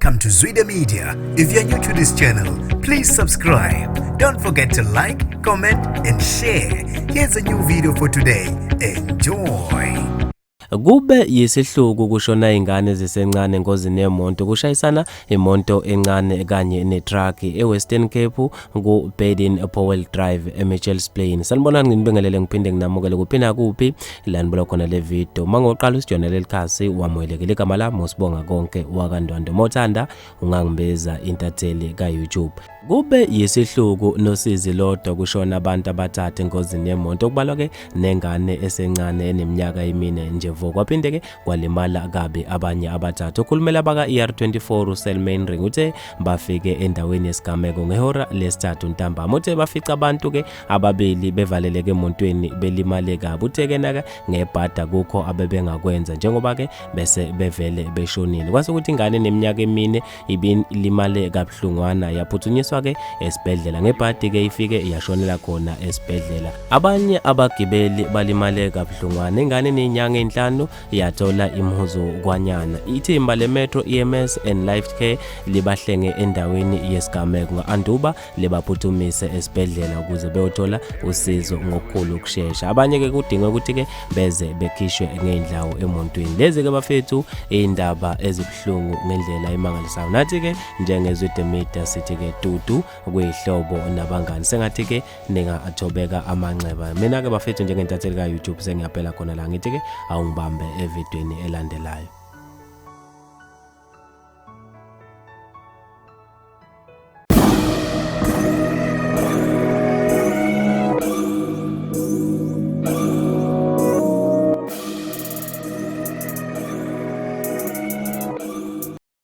Welcome to Zwida Media. If you're new to this channel, please subscribe. Don't forget to like, comment, and share. Here's a new video for today. Enjoy. Kube yisihluku kushona ingane zisencane engozini yemonto kushayisana imonto encane kanye netruck eWestern Cape ku-Baden Powell Drive eMitchells Plain. Sanibonani, nginibingelele ngiphinde nginamukele kuphi nakuphi la nibuka khona le video. Uma ngoqala usijoyina leli khasi, wamukelekile. Igama lami uSibonga Konke wakaNdwandwe. Mawuthanda ungangibiza intatheli ka-YouTube. Kube yisihluku nosizi lodwa kushona abantu abathathu engozini yemonto, okubalwa ke nengane esencane eneminyaka emine nje vo. Kwaphinde ke kwalimala kabi abanye abathathu. Okhulumela baka-ER24 uSelmain Ring uthe bafike endaweni yesigameko ngehora lesithathu ntambama. Uthe bafica abantu ke ababili bevaleleke emontweni belimale kabi. Uthe ke naka ngebhada kukho abebengakwenza njengoba ke bese bevele beshonile. Kwase kuthi ingane eneminyaka emine ibilimale kabuhlungwana, yaphuthunyiswa ke esibhedlela. Ngebhadi ke ifike yashonela khona esibhedlela. Abanye abagibeli balimale kabuhlungwana. Ingane enezinyanga ezinhlanu yathola imhuzukwanyana. Ithimba le-Metro EMS and Life Care libahlenge endaweni yesigameko anduba libaphuthumise esibhedlela ukuze beyothola usizo ngokukhulu ukushesha. Abanye ke kudingwe ukuthi ke beze bekhishwe ngey'ndawo emontweni. Lezi ke bafethu iy'ndaba ezibuhlungu ngendlela emangalisayo. Nathi ke njengeZwide Media sithi ke dudu kuyihlobo nabangani, sengathi ke ningathobeka amanxeba. Mina ke bafethu njengentatheli ka-YouTube sengiyaphela khona la, ngithi ke awungibambe evidweni elandelayo.